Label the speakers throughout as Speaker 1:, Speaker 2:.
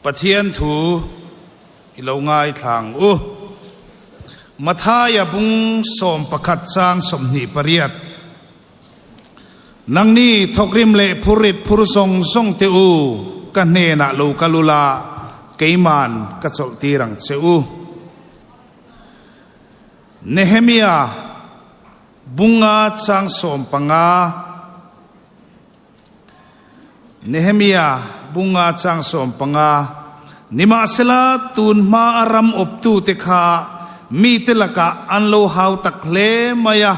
Speaker 1: Pathian thu i lo ngaithla ang u. Mathaia bung 11 chang 28. Nangni thawkrim leh phurrit phur zawng zawng te u, ka hnenah lo kal ula, keiman ka chawlhtir ang che u. Nehemia bunga chang 15. Nehemia bunga chang 15. Nimahsela, tun hma a ram awptute kha mite lakah an lo hau tak hle mai a,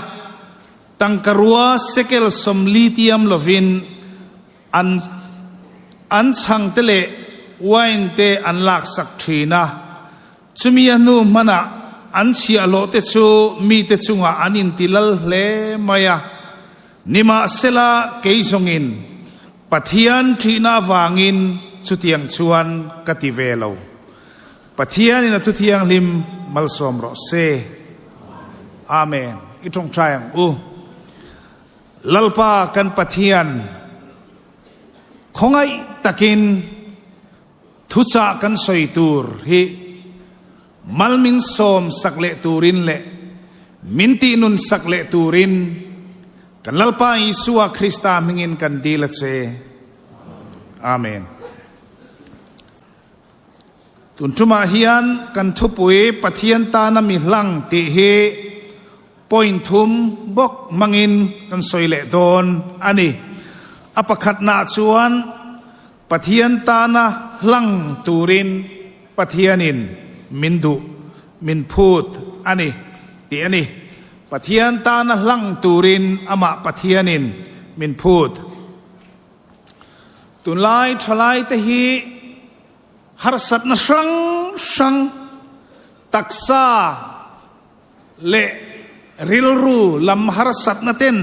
Speaker 1: tangkarua sekel 40 tiam lovin an an chhangte leh wine te an laksak thin a. Chumi a hnu hmanah an chhiahhlawh te chu mite chungah an inti lal hle mai a. Nimahsela, kei zawngin Pathian ṭhihna avangin chutiang chuan ka ti ve lo. Pathianin a thuthianghlim malsawm rawh se. Amen. I ṭawngṭai ang u. Lalpa kan Pathian, khawngaih takin Thuchah kan sawi tur hi mal min sawm sak leh turin leh min tihnun sak leh turin kan Lalpa Isua Krista hmingin kan dil a che. Amen. Tun tumah hian kan thupui Pathian tana mi hlang tih hi point thum bawk hmangin kan sawi leh dawn a ni. A pakhatnaah chuan Pathian tana hlang turin Pathianin min duh, min phut a ni tih a ni. Pathian tana hlang turin amah Pathianin min phut. Tunlai thalaite hi harsatna hrang hrang, taksa leh rilru lam harsatna ten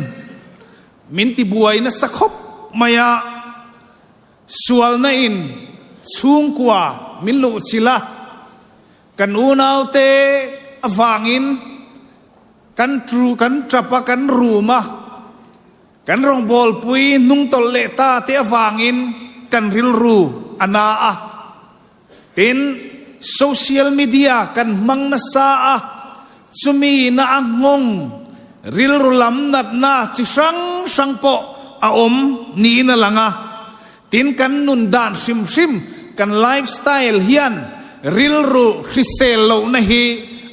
Speaker 1: min tibuai nasa khawp mai a. Sualna in chhungkua min luh chilh a, kan unaute avangin kan tru kan tap a, kan rum a, kan rawngbawlpui hnungtawlh leh ta te avangin kan rilru a na a. Tin, social media kan hmang nasa a, chumi na a nghawng rilru lam natna chi hrang hrang pawh a awm niin a lang a. Tin, kan nun dan hrim hrim, kan lifestyle hian rilru hrisel lohna hi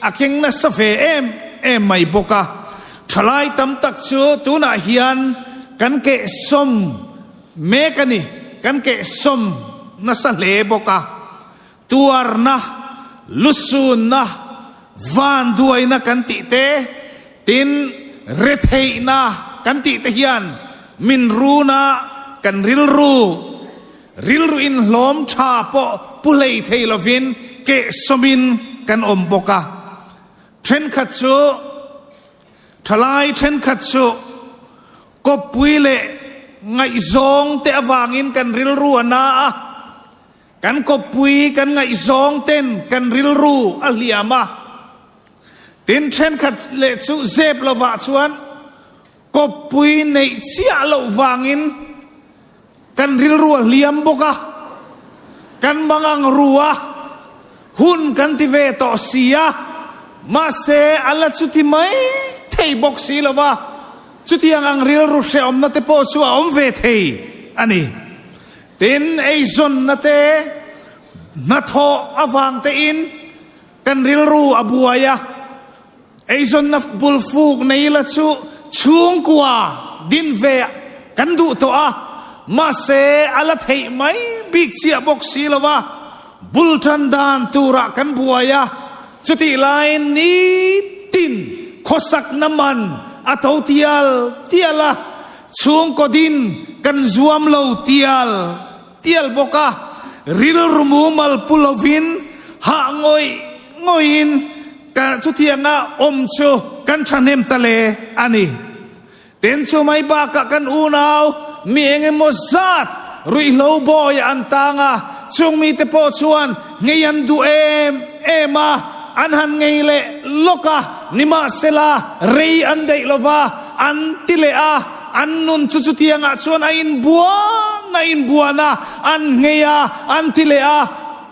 Speaker 1: a keng nasa ve em em mai bawk a. Thalai tam tak chu tunah hian kan kehsawm Mek a ni, kan kehsawm nasa hle bawk a, tuarna, lusunna, vanduaina kan tih te, tin retheihna kan tih te hian min run a, kan rilru, rilru inhlawm tha pawh pu hlei thei lovin kehsawmin kan awm bawk a. Thenkhat chu, thalai thenkhat chu, Kawppui leh ngaihzawng te avangin kan rilru a na a, kan kawppui kan ngaihzawng ten kan rilru a hliam a. Tin, thenkhat leh chu zep lovah chuan kawppui neih chiah loh vangin kan rilru a hliam bawk a, kan mangang ru a, hun kan ti ve tawh si a, mahse a la chuti mai thei bawk si lo va, chutiang ang rilru hrehawmna te pawh chu a awm ve thei a ni. Tin, eizawnna te, hnathawh avang tein kan rilru a buai a, Eizawnna bulfuk nei la chu chhungkua din ve kan duh tawh a, mahse a la theih mai bik chiah bawk si lo va, bul tan dan turah kan buai a, chutih laiin nitin khawsakna man a to tial tial a, chhungkaw din kan zuam lo tial tial bawk a, rilru mumal pu lovin hah ngawih ngawihin ka chutianga awm chu kan thahnem ta le a ni. Tin chu mai bakah kan unau mi eng emaw zat ruihhlo bawiah an tang a, chung mite pawh chuan ngei an duh em em a, an han ngei leh lawk a, nimahsela rei an daih lova an ti leh a, An nun chu chutiangah chuan a inbuan a inbuan a, an nghei a, an ti leh a.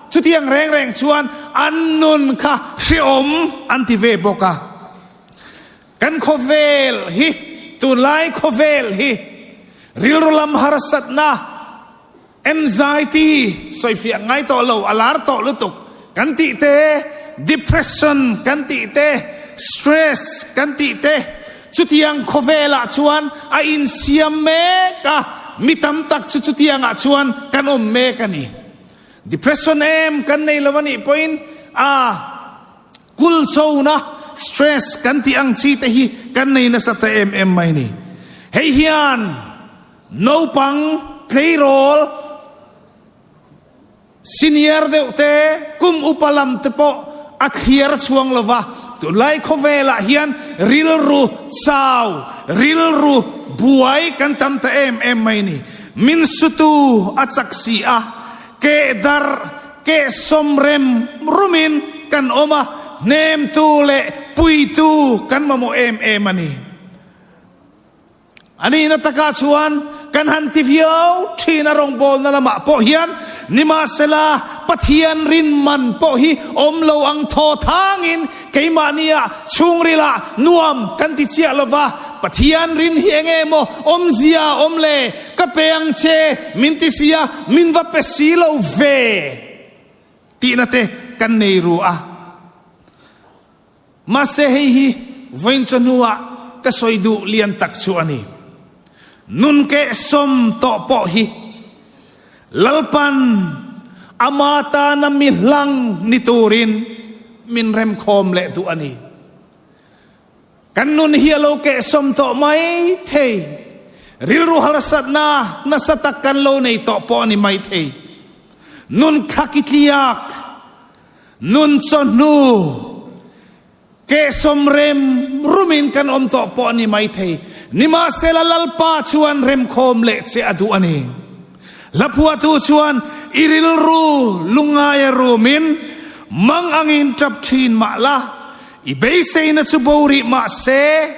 Speaker 1: Chutiang reng reng chuan an nun kha hrehawm an ti ve bawk a. Kan khawvel hi, tunlai khawvel hi rilru lam harsatna, anxiety, sawifiah ngai tawh lo, a lar tawh lutuk kan tih te, depression kan tih te, stress kan tih te, chutiang khawvelah chuan a insiam mek a, mi tam tak chu chutiangah chuan kan awm mek a ni. Depression em kan nei lo a nih pawhin a. Kulchona, stress, kan tih ang chi te hi kan nei nasa ta em em mai ni. Hei hian naupang tleirawl senior deuh te, kum upa lam te pawh a thliar chhuang lo va, tunlai khawvelah hian rilru chau, rilru buai kan tam ta em em mai ni. Min sutu a chak si a, Keh darh, keh sawm rem rumin kan awm a, hnemtu leh puitu kan mamawh em em a ni. A nihna takah chuan kan han ti viau thin a rawngbawlna lamah pawh hian nimahsela Pathian rin man pawh hi awm lo ang thaw thangin Keimahnia chhungrilah nuam kan ti chiah lo va, Pathian rin hi eng nge maw awmzia awm le? Ka pe ang che min ti sia, min va pe si lo ve tihna te kan nei ru a. Mahse hei hi vawiin chawhnuah ka sawi duh lian tak chu a ni. Nun kehsawm tawh pawh hi Lalpan ama tana mi hlang ni turin min remkhawm leh duh a ni. Kan nun hi a lo kehsawm tawh mai thei. Rilru harsatna nasa tak kan lo nei tawh pawh a ni mai thei. Nun thlakitliak, nun chawhnu, Kehsawm rem rumin kan awm tawh pawh a ni maithei. Nimahsela Lalpa chuan remkhawm leh che a duh a ni. Hlaphuahtu chuan i rilru lungaia rumin mang angin tap thin mah la, i beiseina chu bo rih mah se,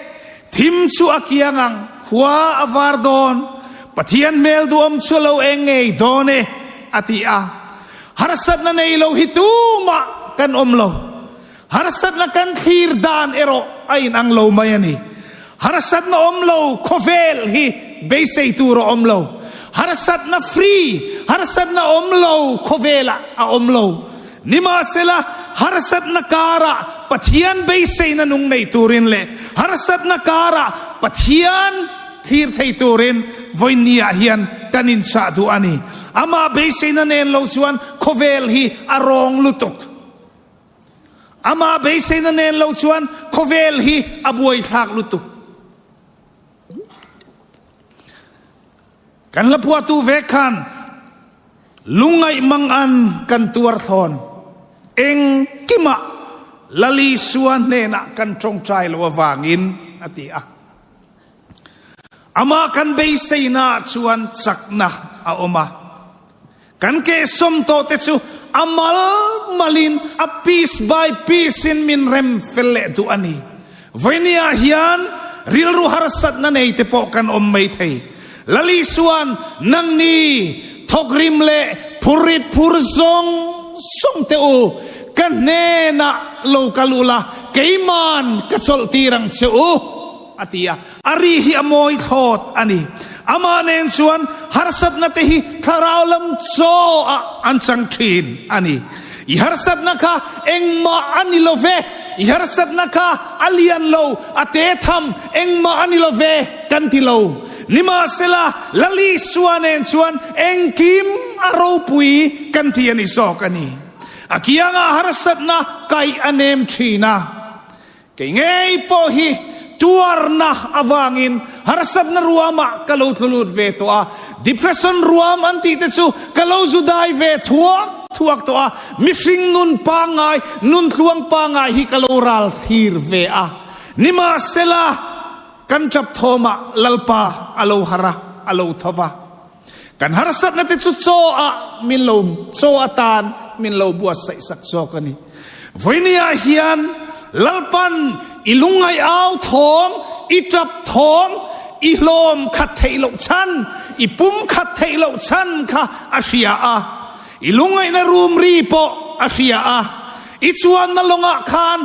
Speaker 1: thim chu a kiang ang, khua a var dawn, Pathian hmel duhawm chu a lo eng ngei dawn e, a ti a. Harsatna nei lo hi tumah kan awm lo. Harsatna kan thlir dan erawh a inang lo mai a ni. Harsatna awm lo khawvel hi beisei tur a awm lo. Harsatna free, harsatna awm lo khawvelah a awm lo. Nimahsela, harsatna karah Pathian beiseina nung nei turin leh harsatna karah Pathian thlir thei turin vawinia hian kan inchah duh a ni. Amah beiseina nen lo chuan khawvel hi a rawng lutuk. Amah beiseina nen lo chuan khawvel hi a buaithlak lutuk. Kan hla phuahtu ve khan lungngaih mangan kan tuar thlawn engkimah Lal Isua hnenah kan tawngtai lo avangin a ti a. Amah kan beiseina chuan chakna a awm a. Kan kehsawm tawh te chu a mal malin, a piece by piece in min rem fel leh duh a ni. Vawinia hian rilru harsatna nei te pawh kan awm mai thei. Lal Isua'n nangni thawkrim leh phurrit phur zawng zawng te u, ka hnenah lo kal ula, keiman ka chawlh tir ang che u, a ti a. A ri hi a mawi thlawt a ni. Amah nen chuan harsatna te hi thlarau lam chaw ah an chang thin a ni. I harsatna kha engmah a ni lo ve, i harsatna kha a lian lo, a te tham, engmah a ni lo ve kan ti lo. Nimahsela, Lal Isua nen chuan engkim a ropui kan ti a ni zawk a ni. A kiangah harsatna kaih a nem thin a. Kei ngei pawh hi tuarna avangin harsatna ruamah ka lo tlu lut ve tawh a, depression ruam an tih te chu ka lo zu dai ve thuak thuak tawh a, mihring nun pangngai, nun tluang pangngai hi ka lo ral thlir ve a. Nimahsela, kan tap thawmah Lalpa a lo harh a, a lo tho va. Kan harsatna te chu chaw ah min lo chaw atan min lo buatsaih sak zawk a ni. Vawinia hian Lalpan i lungngaih au thawm, i tap thawm, i hlawm khat theih loh chhan, i pum khat theih loh chhan kha a hria a. I lungngaihna rum ri pawh a hria a, i chuanna lawngah khan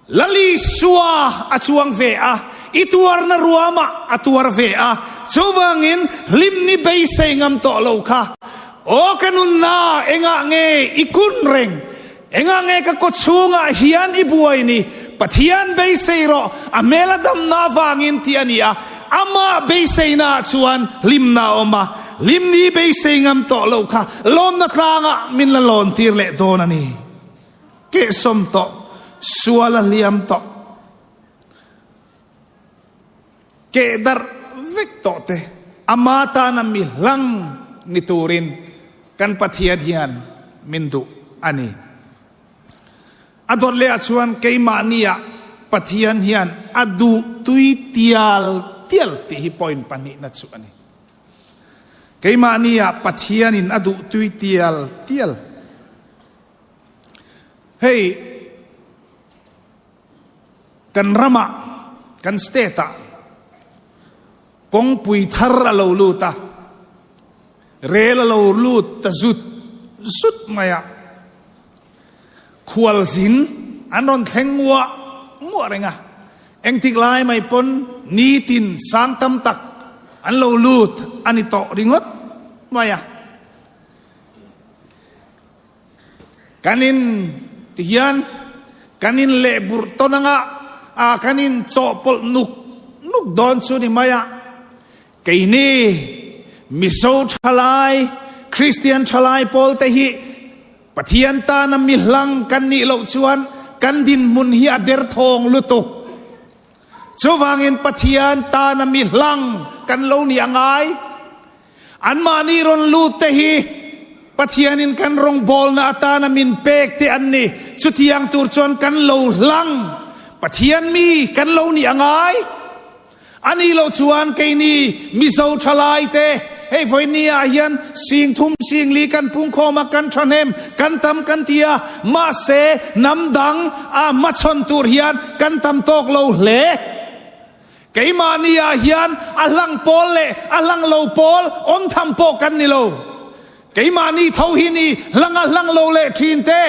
Speaker 1: Lal Isua a chuang ve a, i tuarna ruamah a tuar ve a, chuvangin hlimni beisei ngam tawh lo kha, Aw ka nunna, engah nge i kun reng? Engah nge ka kawchhungah hian i buai ni? Pathian beisei rawh, a hmel a damna avangin tih a ni a, amah beiseinaah chuan hlimna a awm a, hlimni beisei ngam tawh lo kha lawmna tlangah min la lawntir leh dawn a ni. Kehsawm tawh, sual a hliam tawh, keh darh vek tawh te ama tana mi hlang ni turin kan Pathian hian min duh a ni. A dawt leh ah chuan keimahni ah Pathian hian a duh tui tial tial tih hi point pahnihna chu a ni. Keimahni ah Pathianin a duh tui tial tial. Hei kan ramah, kan state ah kawngpui thar a lo lut a, rel a lo lut ta zut zut mai a, khualzin an rawn thleng nguah nguah reng a, engtik lai mai pawn nitin sang tam tak an lo lut a ni tawh ringawt mai a. Kan in ti hian kan in leh burh tawn anga a kan in chawhpawlh nuk nuk dawn chu ni mai a. Keini Mizo thalai, Kristian thalai pawl te hi Pathian tana mi hlang kan nih loh chuan kan dinhmun hi a derthawng lutuk. Chuvangin Pathian tana mi hlang kan lo nih a ngai. Anmahni rawn lut te hi Pathianin kan rawngbawlna atana min pek te an ni. Chutiang tur chuan kan lo hlang. Pathian mi kan lo nih a ngai. A nih loh chuan keini Mizo thalai te hei vawinia ah hian singthum singli kan pungkhawm a, kan thahnem, kan tam kan ti a, mahse hnam dang a hmachhawn tur hian kan tam tawk lo hle. Keimahni ah hian a hlang pawl leh a hlang lo pawl awm tham pawh kan ni lo. Keimahni tho hi ni hlang a hlang lo leh thin te.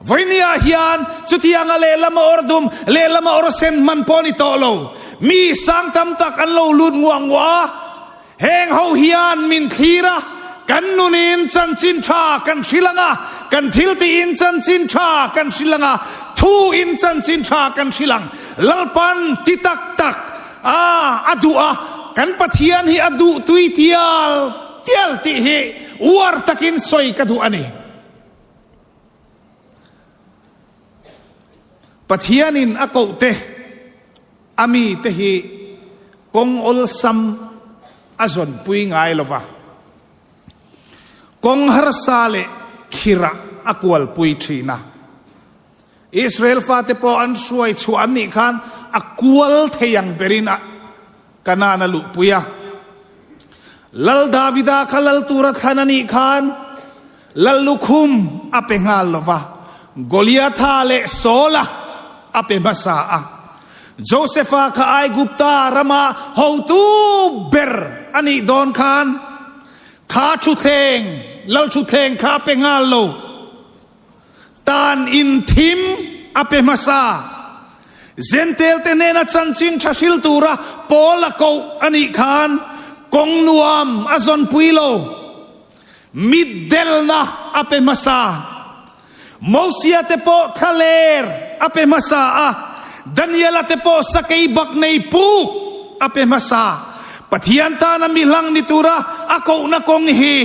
Speaker 1: Vawiini ah hian chutianga lehlam a awr dum, lehlam a awr sen hman pawh a ni tawh lo. Mi sang tam tak an lo lut nguah nguah a. Heng ho hian min thlir a, kan nunin chanchin tha kan hrilh ang a, kan thiltihin chanchin tha kan hrilh ang a, thu in chanchin tha kan hrilh ang. Lalpan ti tak tak a a duh a, kan Pathian hi a duh tui tial tial tih hi uar takin sawi ka duh a ni. Pathianin a koh te a mite hi kawng awlsam a zawnpui ngai lo va, kawng harsa leh khirah a kualpui thin a. Israel fate pawh an hruai chhuah an nih khan a kual thei ang berin a Kanaan a luhpui a. Lal Davida kha lal tura thlan a nih khan Lal lukhum a pe nghal lo va, Goliatha leh Saula a pe hmasa a. Josefa kha Aigupta rama hotu ber a nih dawn khan kha thutthleng, lal thutthleng kha a pe nghal lo. Tan in thim a pe hmasa. Zentelte hnena chanchin tha hril tura Paul a koh a nih khan kawng nuam a zawnpui lo. Mitdelna a pe hmasa. Mosia te pawh thlaler a pe hmasa a, Daniela te pawh sakei bak nei puk a pe hmasa. Pathian tana mi hlang ni tura a kohna kawng hi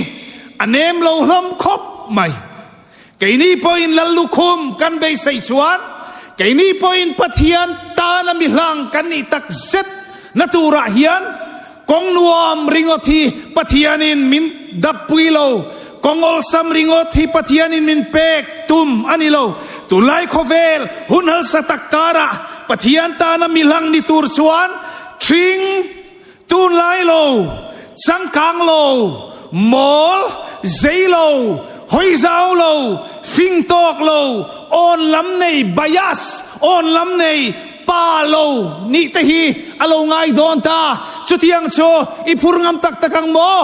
Speaker 1: a nem lo hlawm khawp mai. Keini pawhin Lal lukhum kan beisei chuan keini pawhin Pathian tana mi hlang kan nih tak zet na turah hian kawng nuam ringawt hi Pathianin min dappui lo, kawng awlsam ringawt hi Pathianin min pek tum a ni lo. Tunlai khawvel hun halsa tak karah Pathian tana mi hlang ni tur chuan ṭhing, Tunlai lo, changkang lo, mawl, zei lo, hawi zau lo, fing tawk lo, awn lam nei, bias, awn lam nei, pa lo nih te hi a lo ngai dawn ta. Chutiang chu i phur ngam tak tak ang maw?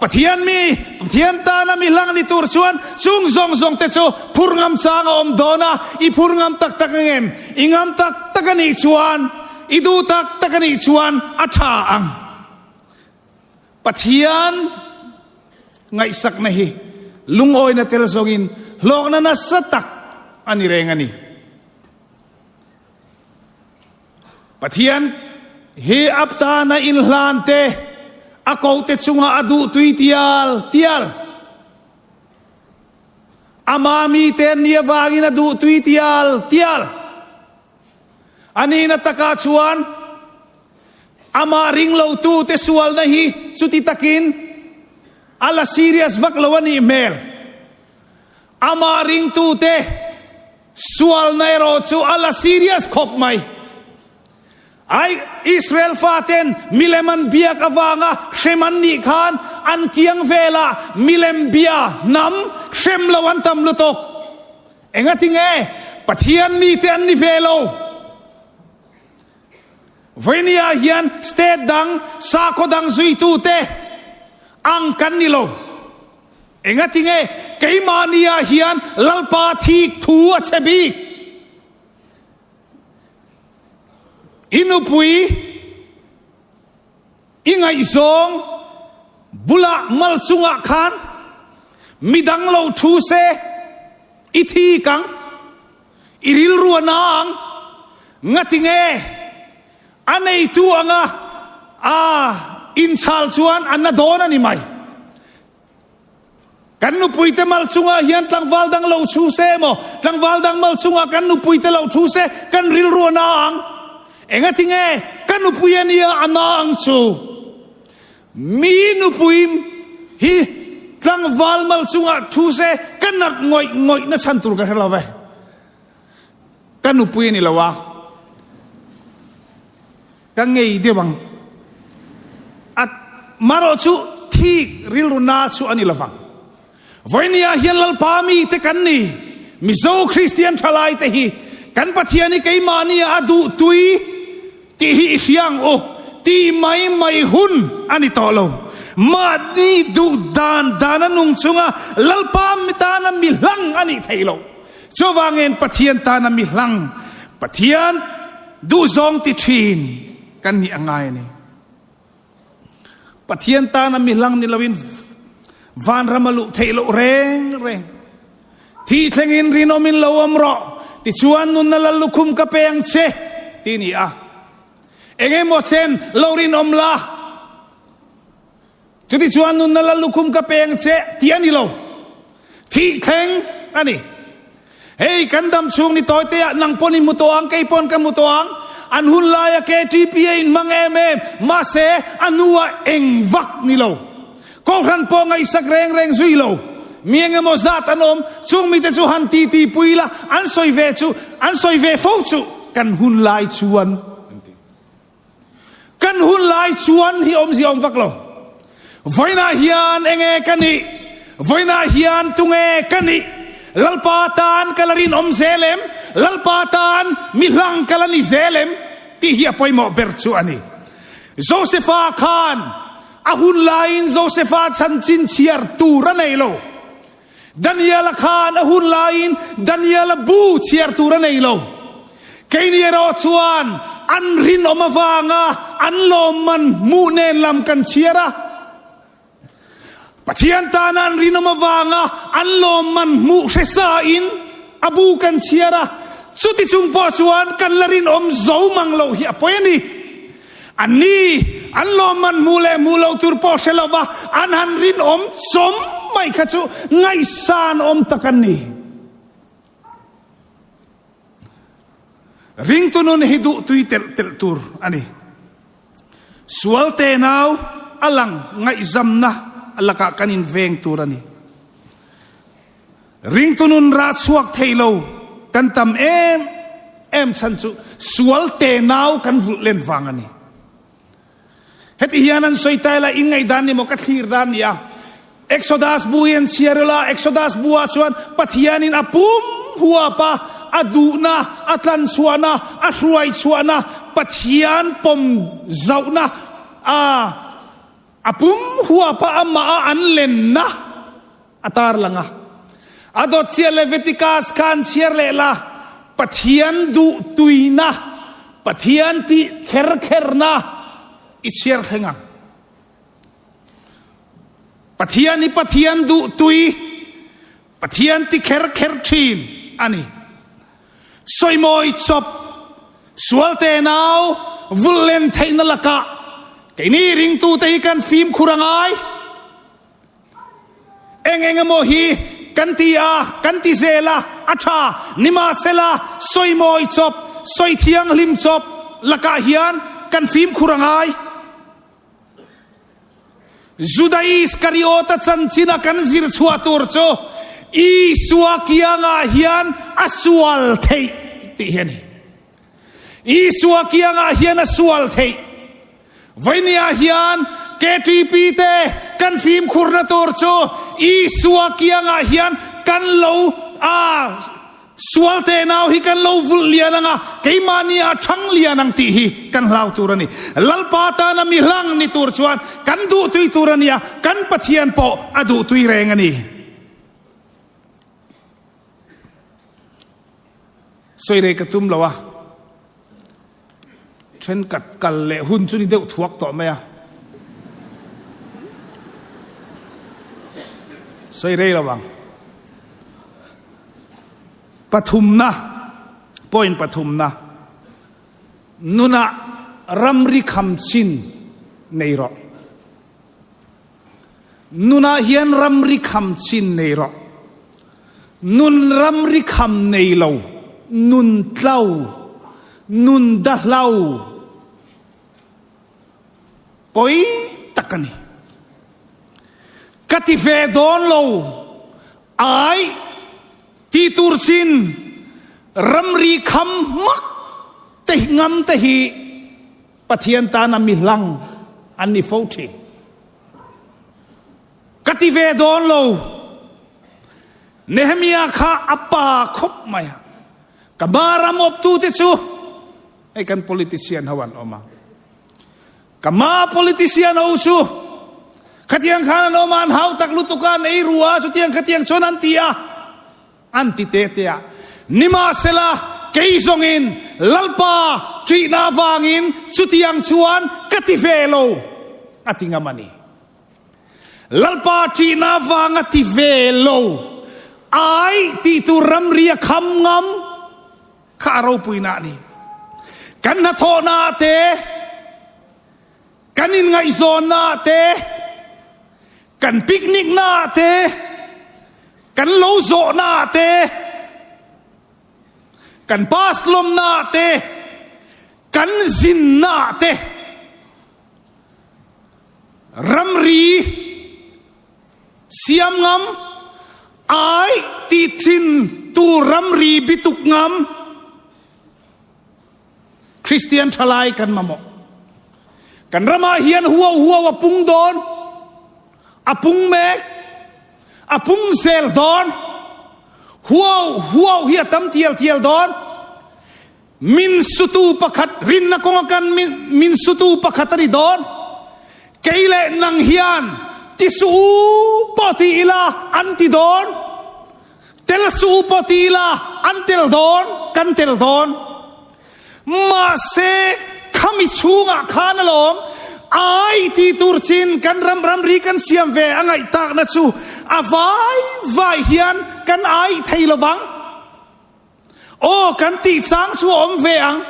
Speaker 1: Pathian mi, Pathian tana mi hlang ni tur chuan chung zawng zawng te chu phur ngam chang a awm dawn a, i phur ngam tak tak ang em? I ngam tak tak a nih chuan, i duh tak tak a nih chuan a tha ang. Pathian ngaihsakna hi lungawina tel zawngin hlawkna nasa tak a ni reng a ni. Pathian hi a tana inhlan te, a ko te chungah a duh tui tial tial. Ama mite an nih avangin a duh tui tial tial. A nihna takah chuan amah ring lotu te sualna hi chuti takin a la serious vak lo a nih hmel. Amah ringtute Sualna erawh chu a la serious khawp mai. Ai, Israel faten milem an biak avanga hrem an nih khan an kiang velah milem bia hnam hrem lo an tam lutuk. Engati nge Pathian mite an ni ve lo? Vawinia hian state dang sakhaw dang zuitute ang kan ni lo. Engati nge keimahnia hian Lalpa thik thu a chhe bik? I nupui, i ngaihzawng bulah mal chungah khan midang lo thu se i thik ang, i rilru a na ang. Ngati nge a neitu anga a inchhal chuan a na dawn a ni mai. Kan nupuite mal chungah hian tlangval dang lo chhu se emaw, tlangval dang mal chungah kan nupuite lo thu se, kan rilru a na ang. Engati nge ka nupui a nia a na ang chu? Mi nupui hi tlangval mal chungah thu se ka nat ngawih ngawih na chhan tur ka hre lo ve. Ka nupui a ni lo a. Ka ngei deuh ang. A marawh chu thik rilru na chu a ni lovang. Vawinia hian Lalpa mite kan ni. Mizo Kristian thalai te hi kan Pathian hi keimahni a duh tui tih hi i hria ang u. Tih mai mai hun a ni tawh lo. Mahni duh dan dan a nung chunga Lalpa mi tana mi hlang a nih theih loh. Chuvangin Pathian tana mi hlang, Pathian Duhzawng ti thin kan nih a ngai a ni. Pathian tana mi hlang ni loin vanram a luh theih loh reng reng. Thih thlengin rinawmin lo awm rawh, tichuan nunna lal lukhum ka pe ang che, ti ni a. Engemaw chen lo rinawm la, Chutichuan nunna lal lukhum ka peng che tih a ni lo. Thih thleng a ni. Hei kan dam chhung ni tawi te ah nang pawn i hmu tawh ang, kei pawn ka hmu tawh ang. An hun laia KTP a inhmang em em, mahse a hnuah eng vak ni lo. Kohhran pawh ngaihsak reng reng zui lo. Mi eng emaw zat an awm, chung mite chu han titi pui la, an sawi ve chu, an sawi ve fo chu kan hun lai chuan an ti. Kan hun lai chuan hi awmzia awm vak lo. Vawiinah hian enge ka nih? Vawiinah hian tunge ka nih? Lalpa tan ka la rinawm zel em? Lalpa tan mi hlang ka la ni zel em? Tih hi a pawimawh ber chu a ni. Josefa khan a hun laiin Josefa chanchin chhiar tur a nei lo. Daniela khan a hun laiin Daniela bu chhiar tur a nei lo. Keini erawh chuan an rinawm avanga an lawmman hmuh nen lam kan chhiar a. Pathian tana an rinawm avanga an lawmman hmuh hre sain a bu kan chhiar a. Chuti chung pawh chuan kan la rinawm zo mang loh hi a pawi a ni. Anni, an lawmman hmuh leh hmuh loh tur pawh hre lova an han rinawm chawm mai kha chu ngaihsan awm tak an ni. Ringtu nun hi duh tui telh telh tur a ni. Sual tenau a lang ngaihzamna lakah kan inveng tur a ni. Ringtu nun rah chhuak thei lo kan tam em em chhan chu sual tenau kan vulh len vang a ni. Heti hian an sawi tai la, in ngaihdan ni maw ka thlir dan ni a. Exodus bu hi an chhiar ila, Exodus bu ah chuan Pathianin a pum huap a, a duhna, a tlanchhuahna, a hruaichhuahna, Pathian pawm zauhna a. A pum huapa amah a an lenna a tarlang a. A dawt chiah Leviticus kha an chhiar leh la, Pathian duh tuina, Pathian tih kher kherna i chhiar thleng ang. Pathian hi Pathian duh tui, Pathian ti kher kher thin a ni. Sawimawi chawp, sual tenau vulh len theihna lakah keini ringtute hi kan fimkhur a ngai. Eng eng emaw hi kan ti a, kan ti zel a, a tha. Nimahsela, sawimawi chawp, sawi thianghlim chawp lakah hian kan fimkhur a ngai. Juda Iskariota chanchina kan zir chhuah tur chu Isua kiangah hian a sual theih tih hi a ni. Isua kiangah hian a sual theih. Vawinia hian KTP te kan fimkhurna tur chu Isua kiangah hian kan lo a Sual tenau hi kan lo vulh lian ang a, keimahni a thang lian ang tih hi kan hlau tur a ni. Lalpa tana mi hlang ni tur chuan kan duhtui tur a nia, kan Pathian pawh a duhtui reng a ni. Sawi rei ka tum lo a, Thenkhat kal leh hun chu ni deuh thuak tawh mai a. Sawi rei lo ang. Pathumna, point pathumna, nunah ramri kham chin nei rawh. Nunah hian ramri kham chin nei rawh. Nun ramri kham nei lo, nun tlo, nun dahlo pawi tak a ni. Ka ti ve dawn lo, ai ti tur chin ramri kham hmak te ngam te hi Pathian tana mi hlang an ni fo thin. Ka ti ve dawn lo. Nehemia kha a pa khawp mai a. Ka ma ram awptute chu hei kan politician ho an awm a. Ka ma politician ho chu khatiang khan an awm a, an hau tak lutuk a, an ei ru a, chutiang khatiang chuan an ti a. An ti te te a. Nimahsela, kei zawngin Lalpa ṭihna avangin chutiang chuan ka ti ve lo, a ti ngam a ni. Lalpa ṭihna avanga ti ve lo, ai tih tur ramri a kham ngam kha a ropuina a ni. Kan hnathawhnaah te, Kan inngaihzawnnaah te, kan picnic naah te, kan lo zawhnaah te, kan bus lawmnaah te, kan zinnaah te, ramri siam ngam, ai tih thin tur ramri bituk ngam, Kristian thalai kan mamawh. Kan ramah hian huau huau a pung dawn, a pung mek, a pung zel dawn. Huau huau hi a tam tial tial dawn. Min sutu pakhat rinna kawnga kan min sutu pakhat a ni dawn. Kei leh nang hian ti suh u pawh ti ila an ti dawn. Tel suh u pawh ti ila an tel dawn, kan tel dawn. Mahse, khami chhungah khan alawm ai ti tur chin kan ram ramri kan siam ve a ngaih takna chu a vai vai hian kan ai thei lo vang. Aw kan tih chang chu a awm ve ang.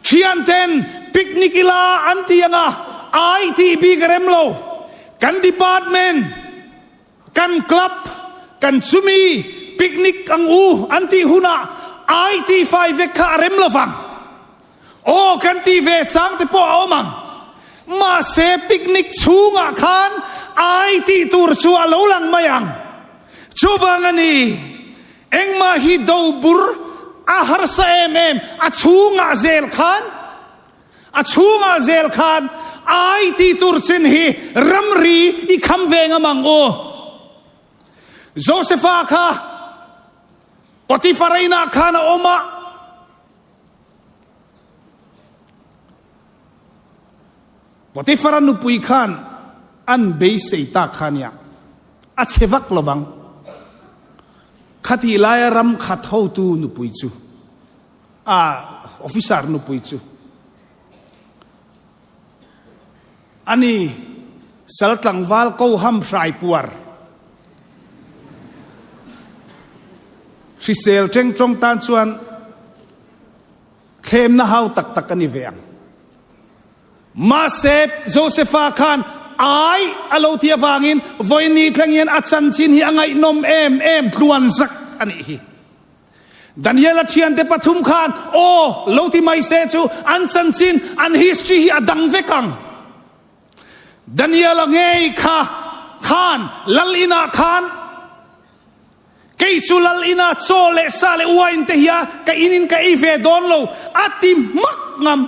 Speaker 1: Thianten picnic ila an ti anga ai tih bik a rem lo. Kan department. Kan club, kan chumi picnic ang u an tih hunah ai tih fai vek kha a rem lovang. Aw kan tih ve chang te pawh a awm ang. Mahse picnic chhungah khan ai tih tur chu a lo lang mai ang. Chuvang a ni, engmah hi do bur a harsa em em, a chhungah zel khan A chhungah zel khan ai ti tur chin hi ramri i kham ve ngam ang u. Josefa kha Potifar inah khan a awm a. Potifara nupui khan. An beisei tak kha nia, a chhe vak lo vang. Khatih laia ram khat hotu nupui chu, a officer nupui chu a ni, sal tlangval ko ham hrai puar. Hrisel tengtawng tan chuan thlemna hau tak tak a ni ve ang. Mahse, Josefa khan ai a lo ti avangin vawiin thleng hian a chanchin hi a ngaihnawm em em tluan zak a nih hi. Daniela thiante pathum khan aw lo ti mai se chu an chanchin, an history hi a dang vek ang. Daniela ngei kha khan lal inah khan Kei chu lal ina chaw leh sa leh uain te hia ka in in ka ei ve dawn lo a ti hmak ngam.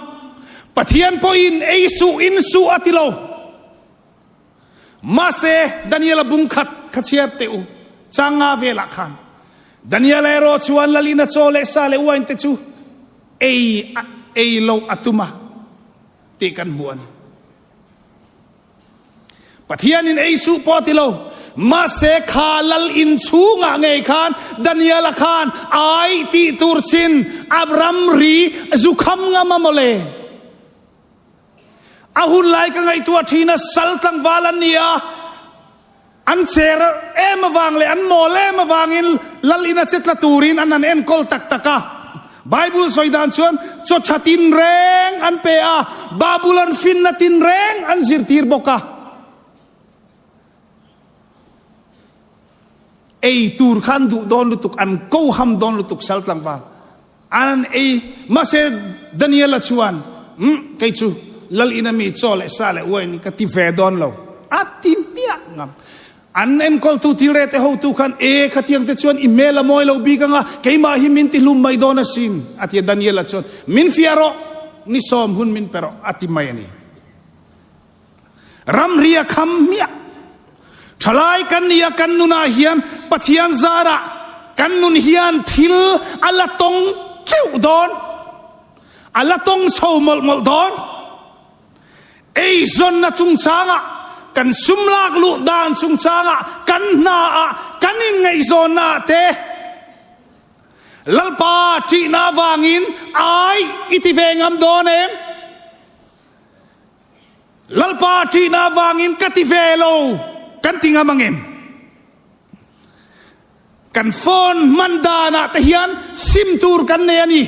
Speaker 1: Pathian pawhin ei suh in suh a ti lo. Mahse Daniela bung khat kha chhiar teh u chang nga velah khan Daniela erawh chuan lal ina chaw leh sa leh uain te chu ei ei loh a tum a tih kan hmu a ni. Pathianin ei suh pawh ti lo, mahse kha lal in chhungah ngei khan Daniela khan ai tih tur chin a ramri zu kham ngam a mawle. A hun lai ka ngaihtuah thin a, sal tlangval an ni a, an cher em avang leh an mawl em avangin lal in a che tla turin an han enkawl tak tak a. Bible sawi dan chuan chaw tha tinreng an pe a, Babylon finna tinreng an zirtir bawk a. Ei tur kha an duh dawn lutuk, an ko ham dawn lutuk sal tlangval. An ei, mahse Daniela chuan, Umm, kei chu lal ina mi chaw leh sa leh uain ka ti ve dawn lo, a ti hmiah ngam. An enkawltu tilrete hotu khan, E, khatiang te chuan i hmel a mawi lo bik anga, keimah hi min ti hlum mai dawn asin, a ti a. Daniela chuan, Min fiah rawh, ni sawm hun min pe rawh, a ti mai a ni. Ramri a kham hmiah. Thalai kan ni a, kan nunah hian Pathian zarah kan nun hian thil a la tawng teuh dawn, a la tawng chho mawlh mawlh dawn. Eizawnna chungchangah, kan sum lak luh dan chungchangah, kan hnaah, kan inngaihzawnnaah te Lalpa ṭihna avangin ai i ti ve ngam dawn em? Lalpa ṭihna avangin ka ti ve lo kan ti ngam ang em? Kan phone hman danah te hian sim tur kan nei a ni.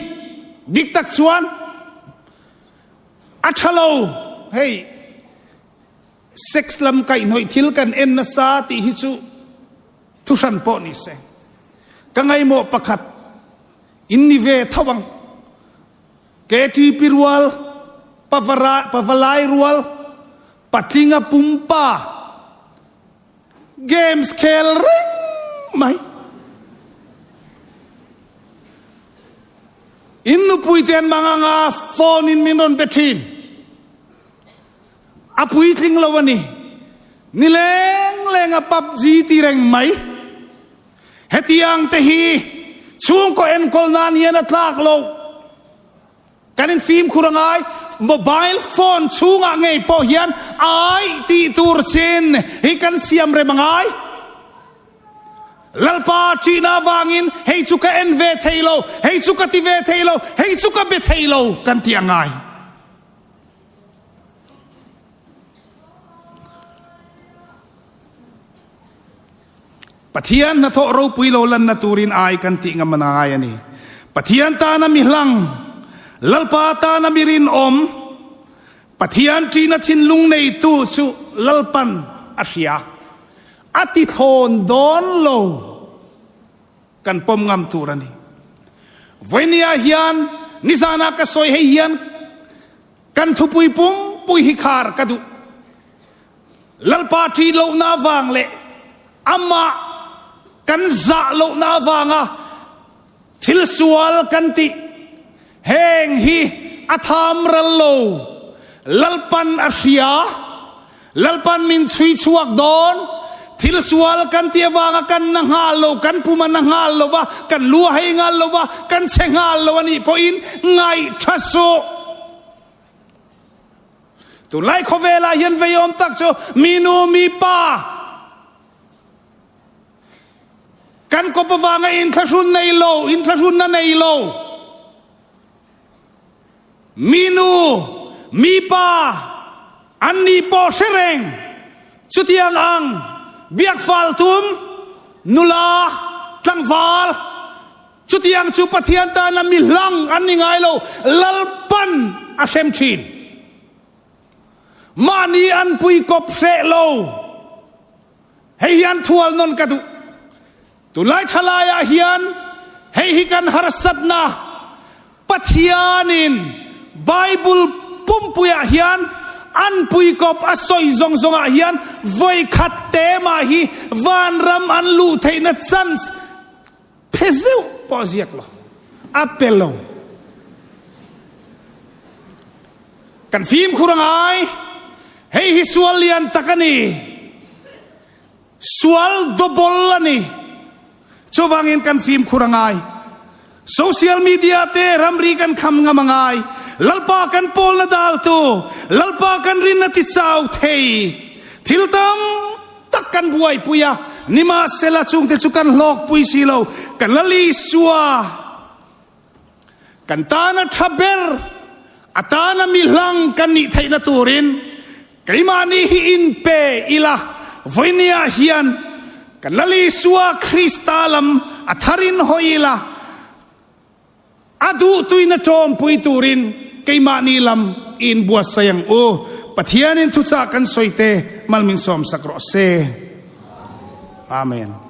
Speaker 1: Dik tak chuan A tha lo, hei sex lam kaihhnawih thil kan en nasa tih hi chu thuhran pawh ni se. Ka ngaimawh pakhat in ni ve tho ang. KTP rual, Pavalai rual, Patlinga pumpa, Games khel reng mai. In nupui te an mang anga phone in min rawn be thin. A puitling lo a ni. Ni leng leng a PUBG ti reng mai. Hetiang te hi chhungkaw enkawl nan hian a tlak lo. Kan in fimkhur a ngai, mobile phone chhungah ngei pawh hian ai tih tur chin hi kan siam rem a ngai. Lalpa ṭihna avangin hei chu ka en ve thei lo, hei chu ka ti ve thei lo, hei chu ka be thei lo kan tih a ngai. Pathian hnathawh ropui lo lanna turin ai kan tih ngam a ngai a ni. Pathian tana mi hlang, Lalpa tana mi rinawm, Pathian ṭihna thinlung neitu chu Lalpan a hria. A ti thlawn dawn lo. Kan pawm ngam tur a ni. Vawinia hian nizana ka sawi hei hian kan thupui pumpui hi khar ka duh. Lalpa ṭih lohna avang leh amah kan zah lohna avanga thil sual kan tih heng hi a tham ral lo. Lalpan a hria, Lalpan min chhui chhuak dawn. Thil sual kan tih avanga kan na nghal lo, kan pum a na nghal lo va, kan lu a hei nghal lo va, kan chhe nghal lo a nih pawhin ngaihṭha suh. Tunlai khawvelah hian veiawm tak chu mi nu mi pa kan kawp avanga inthlahrun nei lo, inthlahrunna nei lo, mi nu mi pa an ni pawh hre reng chutiang ang biak fal tum nula tlangval Chutiang chu Pathian tana mi hlang an ni ngai lo, Lalpan a hrem thin. Mahni an pui kawp hreh lo. Hei hian thual nawn ka duh. Tunlai thalaiah hian hei hi kan harsatna Pathianin Bible pumpuiah hian an pui kawp a sawi zawng zawngah hian vawi khat te mah hi vanram an luh theihna chance Phe zeuh pawh a ziak lo, a pe lo. Kan fimkhur a ngai, hei hi sual lian tak a ni, sual double a ni. Chuvangin kan fimkhur a ngai. Social media te ramri kan kham ngam a ngai. Lalpa kan pawlna daltu, Lalpa kan rinna tichau thei thil tam tak kan buaipui a, nimahsela chungte chu kan hlawkpui si lo, kan Lal Isua kan tana tha ber, a tana mi hlang kan nih theihna turin keimahni hi inpe ila, vawinia hian kan Lal Isua Krista lam a tharin hawi ila, A duhtuina ṭawmpui turin keimahni lam i inbuatsaih ang u. Pathianin thuchah kan sawi te mal min sawmsak rawh se. Amen.